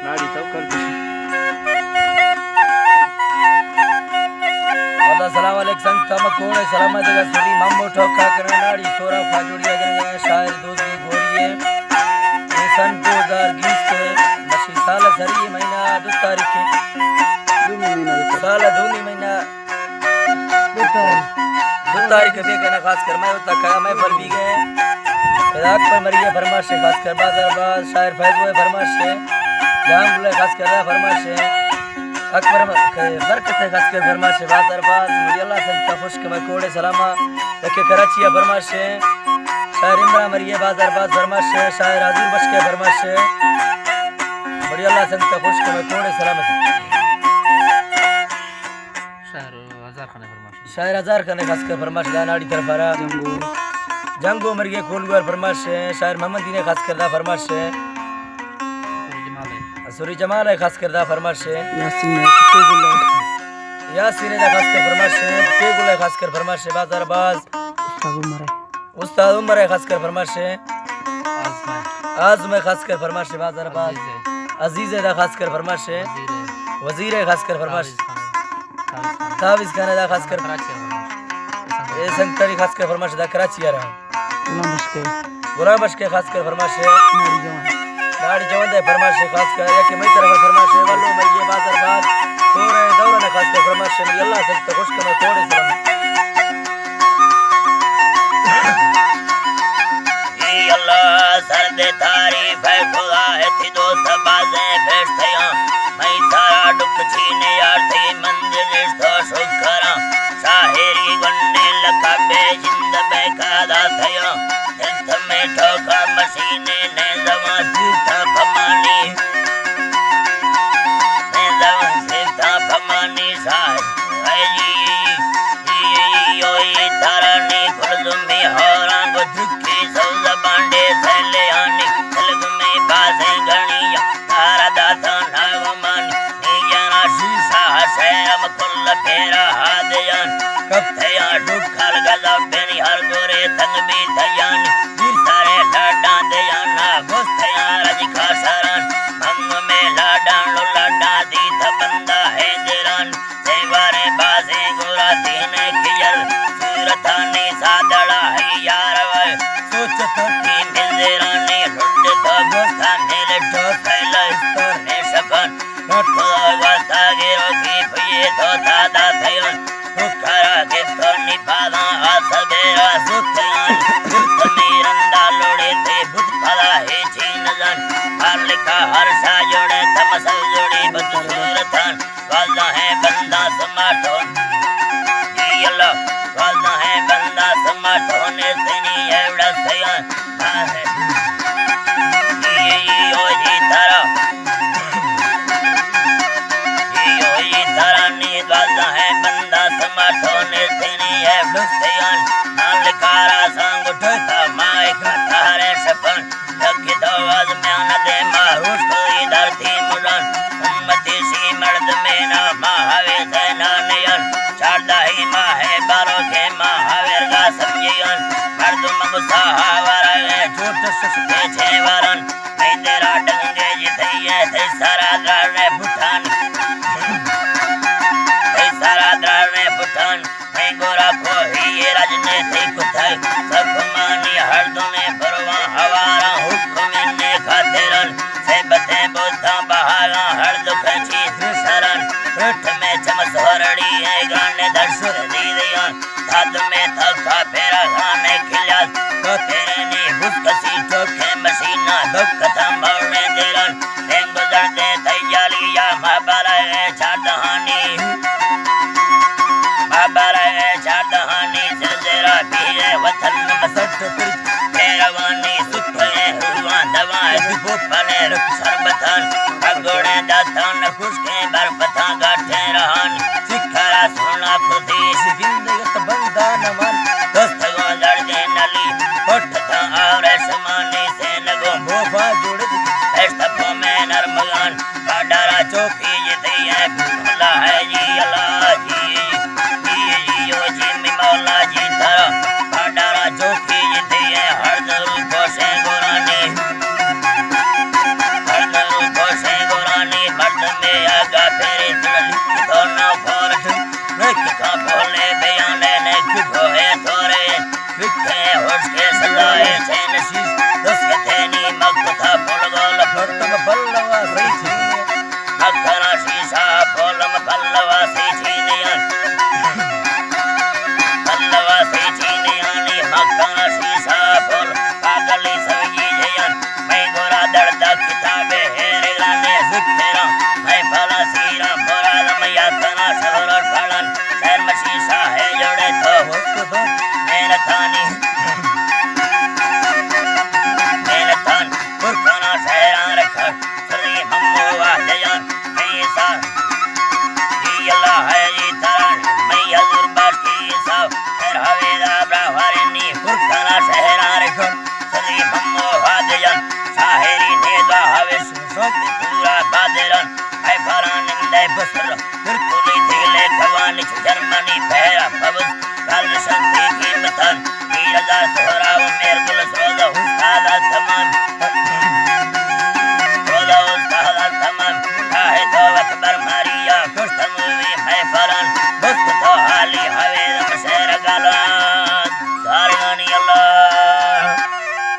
السلام علیکم سنگت، ہم کوڑے سلامت، دگہ سری ممو ٹوکا کرنا ناڑی سورا فاجوڑی اگر گئے شاعر دوزی گوری ہے۔ یہ سن دو ہزار بیس کے مشی سال سری مہینہ دو تاریخ ہے۔ سال دونی مہینہ دو تاریخ۔ دو تاریخ بے کنا خاص کر میں ہوتا کیا میں پر بھی گئے۔ اکبر مری ہے فرمائش ہے خاص کر بازار باز، شاعر فیض ہوئے فرمائش ہے، جہان گلے خاص کر فرمائش ہے، اکبر م-، کہ برکت ہے خاص کر فرمائش ہے بازار باز، مری اللہ سنگتا خوش کہ میں کوڑے سلاما، کہ کراچی ہے فرمائش ہے، شاعر عمران مری ہے بازار باز فرمائش ہے، شاعر حضور بخش کے فرمائش ہے، مری اللہ سنگتا خوش کہ میں کوڑے سلامت۔ شاعر ہزار خان ءِ فرمائش۔ شاعر ہزار خان ءِ خاص کر فرمائش دا ناڑی طرف آرا۔ جنگو۔ جنگو مرگے کولگور فرمائش ہے۔ شاعر محمد دین ءِ خاص کر دا فرمائش ہے۔ سوری جمال ءِ۔ سوری جمال ءِ خاص کر دا فرمائش ہے۔ یاسین ءِ پتے گل ءِ۔ یاسین ءِ دا خاص کر فرمائش ہے۔ پتے گل ءِ خاص کر فرمائش ہے۔ بازار باز۔ استاد عمر ءِ۔ استاد عمر ءِ خاص کر فرمائش ہے۔ آزم ءِ۔ آزم ءِ خاص کر فرمائش ہے۔ بازار باز۔ عزیز ءِ۔ عزیز ءِ دا خاص کر فرمائش ہے۔ وزیر ءِ۔ وزیر ءِ خاص کر فرمائش۔ تاویز خان ءِ۔ تاویز خان ءِ دا خاص کر۔ کراچی ءِ فرمائش۔ اے سنگتانی خاص کر فرمائش دا کراچی ءَ را۔ غلام بخش ءِ۔ غلام بخش ءِ خاص کر فرمائش ہے۔ ناڑی جوان۔ ناڑی جوان ءِ فرمائش ہے خاص کر۔ یا کہ مئی طرف فرمائش ہے۔ ولو مئی یہ بازار باز۔ تو رہے دوران خاص کر فرمائش ہے۔ مری اللہ سب تک خوش کرنا کوڑے سلام۔ اے اللہ سر دے تعریف ہے خدا ہے تھی دوست بازیں بیٹھتیاں۔ مئی سارا ڈک چھینے یار تھی منزل تو شکراں۔ شاعری گنڈے لکا بے جند بے کادا تھیاں۔ دل تمہیں ٹھوکا مشینے نے زمان سیتا پمانی۔ نے زمان سیتا پمانی شاعر۔ اے جی، جی، جی، جی، او اے ترانی گلزمی ہاراں گو دھکی سوز بانڈے سیلیانی۔ تلگمی بازیں گھنی یا تارا داتاں ناگمانی۔ نیانا شیشہ شیرم کل پیرا ہادیان۔ کپتیاں ڈکھل گزا بینی ہر گورے تنگ بیتیانی۔ پیر سارے لاڈاں دیانا گوستیاں رج کاشران۔ منگ میں لاڈاں لو لاڈاں دیت بندہ حیدران۔ سیوارے بازیں گورا دین کیل صورتانی سادڑا ہے یار وے۔ سوچ تھکی مزرانی لڈ تو بستا میل ڈو سیل استر نے شفن۔ نٹو واستا گیرو کی بھئی تو دادا تھیون۔ تو کرا گفتو نی پاداں آس بیرا سوتیان۔ تمی رندا لوڑے تے بت پدا ہے چین زن۔ ہر لکھا ہر شا جوڑے تمسل جوڑے بد صورتان۔ واضح ہے بندہ سماٹون۔ جی اللہ، واضح ہے بندہ سماٹون، تنی ایوڑا سیان۔ جی، جی، او جی ترا۔ جی، او جی ترا نی واضح ہے بندہ سماٹون، تنی ایوڑا سیان۔ نال کارا سانگ اٹھتا مائے کا تارے شپن۔ لکھ دو آزمیان دے ماروش کوئی دھرتی مڈان۔ امتی سی مرد میں نام ہاوے زینانیان۔ چاردہی ماہ بارو کے ماہ ورگا سمجھیان۔ مردم غصہ ہاورا ہے جھوٹ سستے چھے وارن۔ میں تیرا ڈنگے جی تھئی ہے تھئی سارا درارے بٹھان۔ تھئی سارا درارے بٹھان۔ میں گورا کوہی یہ رج نے تھی کتھائی۔ سب مانی ہر دنے پرواں ہوارا حکم نے خاطرن۔ سے بتیں بوتاں بہاراں ہر دکھ چیز سرن۔ رٹھ میں چم سورڑی ہے گانے درشر دی دیاں۔ داد میں تھکا پھیرا گانے کھلیاس۔ تو تیرے نی بس کسی ٹوکے مشینہ دکھ تھا مورنے دیرن۔ دن گزر دے تیاری یا ماں بارے چاردہانی۔ ماں بارے چاردہانی زلزلہ پیرے وطن مسٹ تر۔ پیروانی ستھے ہوا دوا دبو پلے رک شربتان۔ اگوڑے داتان خشکیں برفتاں گاٹھیں رہانی۔ سکھرا سونا پردیش گندگت بندان من۔ دست گو زردیں نلی پٹتاں آورے شمانی۔ سینگو موفا جوڑ دی، اشتپو میں نرمگان، بارڈرا چوکی جتی ہے، اللہ ہے جی، اللہ جی، جی، جی، او جی، می مولا جی ترا، بارڈرا چوکی جتی ہے، ہر دل کوشے گورانی، ہر دل کوشے گورانی۔ پیرے تڑلی تو نہ پورٹ، رکھتا بولے بیانے نے کٹھو ہے تورے، رکھتے ہوش کے سلائے چین شیش، دس کے تینی مکتا پھول گول، پھرتم پھلوا سیچھی، مکنا شیشا پھولم پھلوا سیچھی نیان، پھلوا سیچھی نیانی، مکنا شیشا پھول، پاگلی سوجی جیان، میں گورا درد کتاب ہیر گرانے ذکرا، میں پھلا سیرا، مراد میں یاتنا شہر اور پھلن، شہر مشی شاہ ہے جوڑے تو ہست تو، محنتانی، محنتان، پرکانا شہران رکھا، سری ہمو واہ جیان، میں سا، جی اللہ ہے جی تران، میں حضور باش کی سا، ہر ہویدا براہوارنی، پرکانا شہران رکھا، سری ہمو واہ جیان، شاہری نیدا ہوش، شوق پورا بادران، اے باران نندے بسر، ترکولی دیلے کوانی چو جرمنی پہرا پبز، کال شانتی قیمتان، پیرزا سہرا و میر گل سوزا استادا تمام، سوزا استادا تمام، شاہد و اکبر ماریا کشتموی محفلان، بست